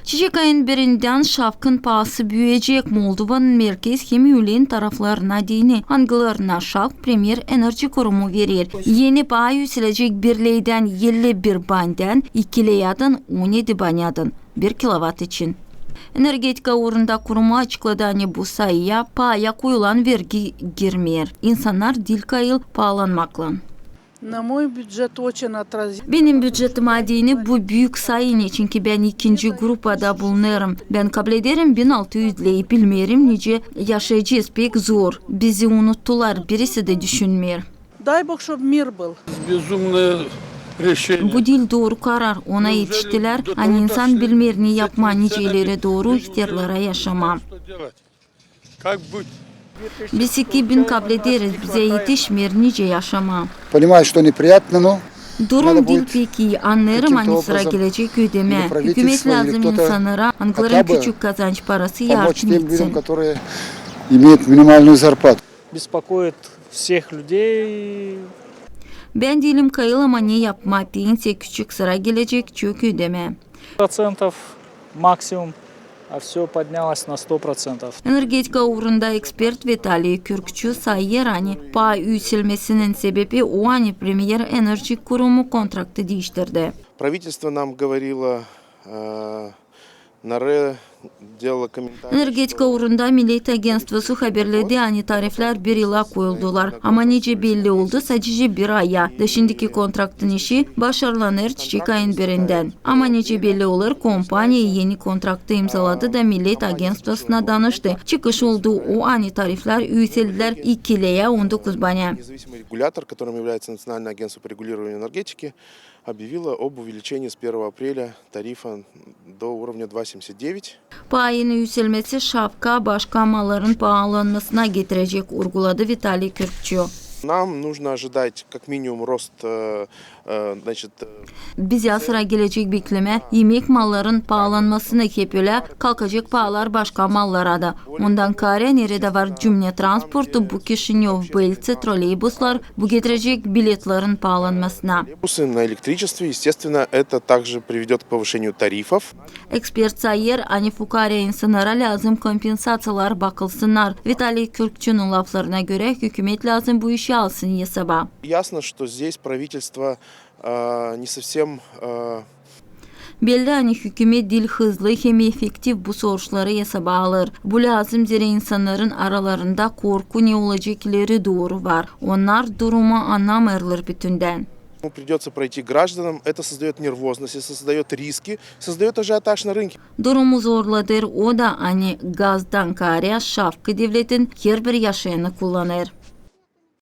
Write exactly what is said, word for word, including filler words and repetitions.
Çiçek ayın birindän şafkın paası büüyecek. Moldovanın merkez hem üülen taraflarına deyni, angılarına şafk Premier Enerji Kurumu verer. Eni paa üüselecek bir leydän elli bir banedän, iki leydän on edi banedän bir kilovat için. Energetika uurunda kurumu açıkladı, ani bu sayıya paaya koyulan vergi girmeer. İnsannar diil kayıl paalanmaklan. На мой бюджет очень отразило. Benim bücetimä deyni bu büük sayı, neçinki bän ikinci grupada bulunêrım. Bän kablederim bin altı üz ley, bilmeerim, nicä yaşayacez, pek zor. Bizi unuttular, birisi dä düşünmeer. Дай Бог, чтоб мир был. Безумное решение. Bu diil dooru karar, ona etiştilär, ani insan bilmeer, ne yapmaa, nicä ileri dooru ihtärlara yaşamaa. Biz iki bin kablederiz, bizä etişmeer nicä yaşamaa. Понимаю, что неприятно, но надо будет каким-то образом, или правительство, или кто-то, кому-то оплатить свои выплаты. Durum diil pek ii, annêêrım, ani sıra gelecek ödemää. Hükümet lääzım insannara, angıların küçük kazanç parası, yardım etsin. Хотя бы помочь тем людям, которые имеют минимальную зарплату. Беспокоит всех людей. Bän diilim kayıl, ama ne yapmaa, pensiya küçük, sıra gelecek çok ödemää. Процентов максимум, а всё поднялось на сто процентов. Energetika uurunda ekspert Vitaliy Kürkçü sayêr, ani paa üüselmesinin sebebi o, ani Premier Enerji Kurumu kontraktı diiştirdi. Правительство нам говорило, э, Energetika uurunda Millet Agentstvosu haberledi, ani tariflär bir yıla koyuldular. Ama nicä belli oldu, sadecä bir aya. Da şindiki kontraktın işi başarılanêr çiçek ayın birindän. Ama nicä belli olêr, kompaniya eni kontraktı imzaladı da Millet Agentstvosuna danıştı. Çıkış oldu o, ani tariflär üüseldilär iki leydä on dokuz banä. Независимый регулятор, которым является Национальное агентство по регулированию энергетики, объявила об увеличении с первого апреля тарифа до уровня два семьдесят девять. Paayın üüselmesi şafka başka malların paalanmasına getirecek, urguladı Vitaliy Kürkçü. Нам нужно ожидать как минимум рост, э, э, значит, э, Bizä sıra gelecek beklemää imäk malların paalanmasını, hep ölä kalkacek paalar başka mallara da. Ondan kaarä, neredä var cümle transportu, bu Kişinöv, Belţe, troleybuslar, bu getirecek biletlerin paalanmasına. Троллейбусы на электричестве, естественно, это также приведёт к повышению тарифов. Ekspert sayêr, ani fukaarä insannara lääzım kompensaţiyalar bakılsınnar. Vitaliy Kürkçünün laflarına görä, hükümet lääzım bu işi alsın esaba. Ясно, что здесь правительство, э, не совсем, э, Belli, ani hükümet diil hızlı hem efektiv bu soruşları esaba alêr. Bu lääzım, zerä insannarın aralarında korku, ne olacek ileri dooru, var. Onnar durumu annamêêrlar bütündän. Ему придётся пройти гражданам. Это создаёт нервозность, это создаёт риски, создаёт ажиотаж на рынке. Durumu zorladêr o da, ani gazdan kaarä şafkı devletin herbir yaşayanı kullanêr.